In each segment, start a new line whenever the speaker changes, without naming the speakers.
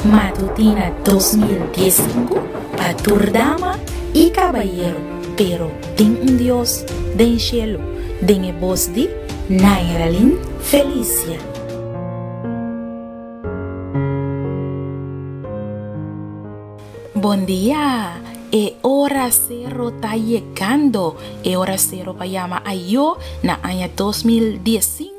Matutina 2015 pa tur dama y cabayero, pero tin un Dios den cielo, den e bos di Nairalyn Felicia. Bon dia! E ora sero ta yegando. E ora sero pa yama ayo na aña 2015.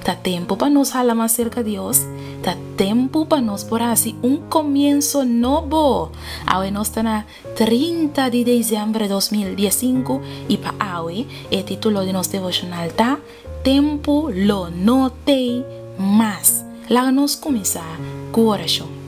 Ta tempu pa nos hala mas serka Dios. Ta tempu pa nos por hasi un komienso nobo. Awe nos ta na 30 di desèmber 2015 i pa awe e título di nos devoshonal ta Tempu lo no t'ei mas. Laga nos kuminsá ku orashon.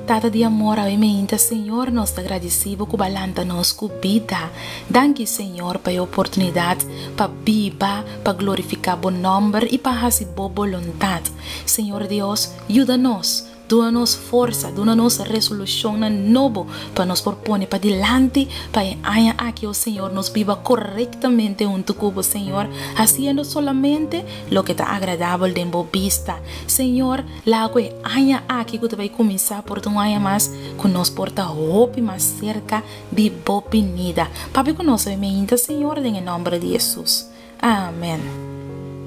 Tata di amor, awe meinta, Señor, nos ta gradisí Bo ku Bo a lanta nos ku bida. Danki, Señor, pa e oportunidat pa biba, pa glorifiká Bo nòmber i pa hasi Bo boluntat. Señor Dios, yuda nos. Duna nos forsa, duna nos resolushonnan nobo pa nos por pone padilanti pa e aña aki, o Señor, nos biba korektamente huntu ku Bo, Señor, hasiendo solamente loke ta agradabel den Bo bista. Señor, laga ku e aña aki ku ta bai kuminsá por ta un aña mas ku nos por ta hopi mas serka di Bo binida. Papia ku nos hoy meinta, Señor, den e nòmber di Hesus. Amèn.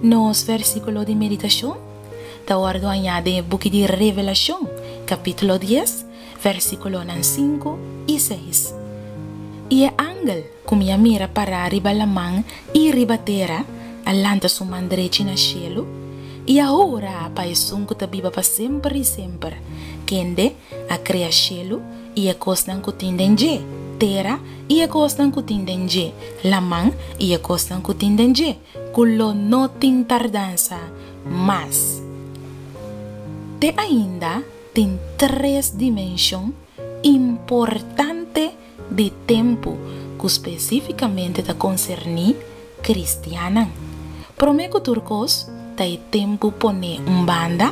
Nos versíkulo di meditashon ta wòrdu hañá den e buki di Revelashon, kapítulo dies, versíkulonan sinku i seis. I e angel ku mi a mira pará riba laman i riba tera a lanta su man drechi na shelu i a hura pa esun ku ta biba pa semper i semper, kende a krea shelu i e kosnan ku tin den dje, tera i e kosnan ku tin den dje, laman i e kosnan ku tin den dje, ku lo no tin tardansa mas. Te ainda tin tres dimenshon importante di tempu ku spesífikamente ta konserní kristiannan. Promé ku tur kos ta e tempu poné un banda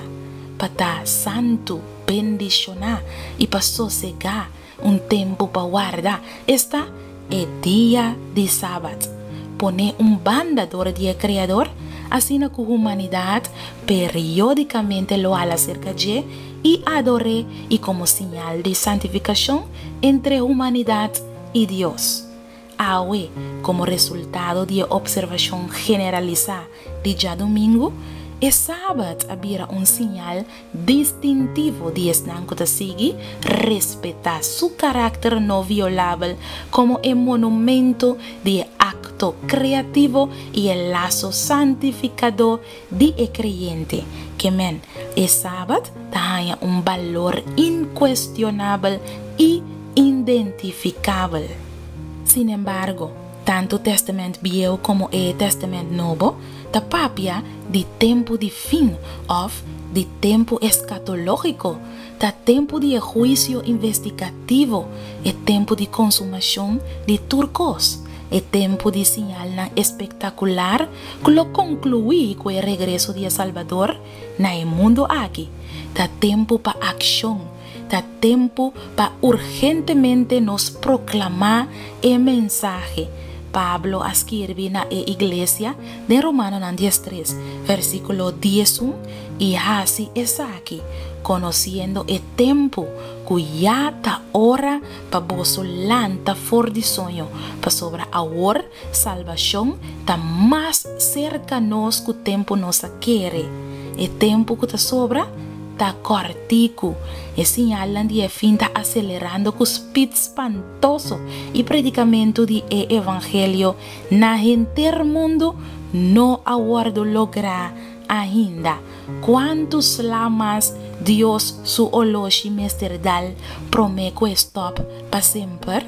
pa ta santu, bendishoná i pa sosegá, un tempu pa warda, esta, e dia di Sabat. Poné un banda dor di e Kreador, asina ku humanidat periódikamente lo hala serka dje i ador'é i komo siñal di santifikashon entre humanidat i Dios. Awe, komo resultado di e opservashon generalisá di djadumingu, e Sabat a bira un siñal distintivo di esnan ku ta sigui respetá su karakter no violabel komo e monumento di e akto kreativo i e laso santifikadó di e kreyente. Ke men, e Sabat ta haña un balor inkuestionabel i indentifikabel. Sinembargo, tantu Tèstamènt Bieu komo e Tèstamènt Nobo ta papia di tempu di fin òf di tempu eskatológiko, ta tempu di e huisio investigativo, e tempu di konsumashon di tur kos, e tempu di siñalnan espektakular ku lo konkluí ku e regreso di e Salbador na e mundu aki. Ta tempu pa akshon. Ta tempu pa urgentemente nos proklamá e mensahe. Pablo a skirbi na e iglesia den Romanonan 13, versíkulo 11, I hasi esaki, konosiendo e tempu ku ya ta ora pa boso lanta for di soño, pasobra awor salbashon ta mas serka nos ku tempu nos a kere. E tempu ku ta sobra ta kòrtiku. E siñalnan di e fin ta aselerando ku spit spantoso i predikamentu di e evangelio na henter mundu no a wòrdu lográ ainda. Kuantu sla mas Dios su oloshi mester dal promé ku e stòp pa semper?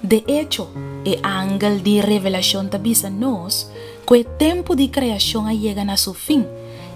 De echo, e angel di Revelashon ta bisa nos ku e tempu di kreashon a yega na su fin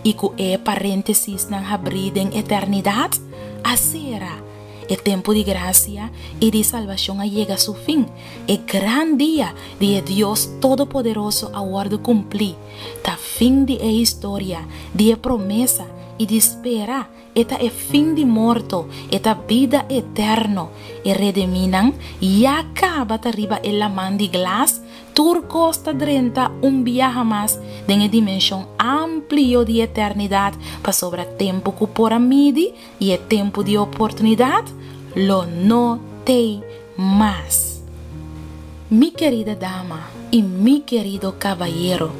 i ku e parentesisnan habrí den eternidat a sera. E tempu di grasia i di salbashon a yega su fin. E gran dia di e Dios Todopoderoso a wòrdu kumplí. Ta fin di e historia di e promesa i di spera. E ta e fin di morto, e ta bida eterno. E redemínan ya kaba ta riba e laman di glas. Tur kos ta drenta un biaha mas den e dimenshon amplio di eternidat pasobra tempu ku por a midi i e tempu di oportunidat lo no t'ei mas. Mi kerida dama i mi kerido kabayero,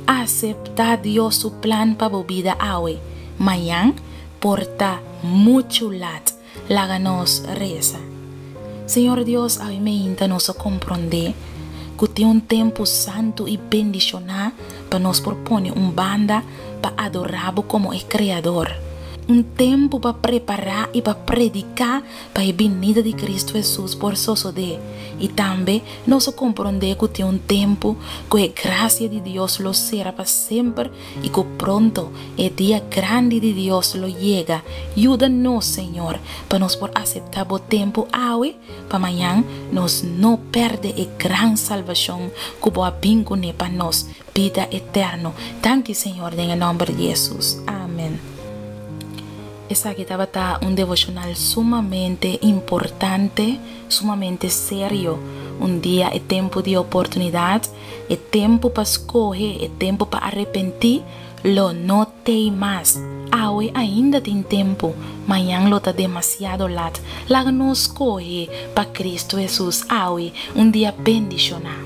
aseptá Dios su plan pa bo bida awe, mañan por ta muchu lat. Laga nos resa. Señor Dios, awe meinta nos a komprondé ku tin un tempu santu i bendishoná pa nos por pone un banda pa adorá bo komo e Kreador. Un tempu pa prepará i pa prediká pa e binida di Kristu Hesus por sosodé, i tambe nos a komprondé ku tin un tempu ku e grasia di Dios lo sera pa semper i ku pronto e dia grandi di Dios lo yega. Yuda nos, Señor, pa nos por aseptá bo tempu awe, pa mañan nos no pèrdè e gran salbashon ku bo a bin kuné pa nos, bida eterno. Danki, Señor, den e nòmber di Hesus. Amen. Esaki tabata un devoshonal sumamente importante, sumamente serio. Un dia e tempu di oportunidat, e tempu pa skohe, e tempu pa arepentí lo no t'ei mas. Awe ainda tin tempu, mañan lo ta demasiado lat. Laga nos skohe pa Kristu Hesus awe, un dia bendishoná.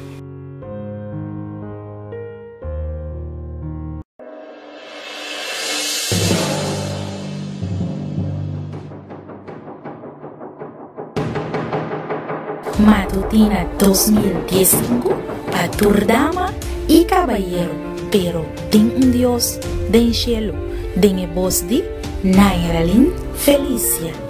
Matutina 2015 pa tur dama i kabayero, pero tin un Dios den shelu, den e bos di Nairalyn Felicia.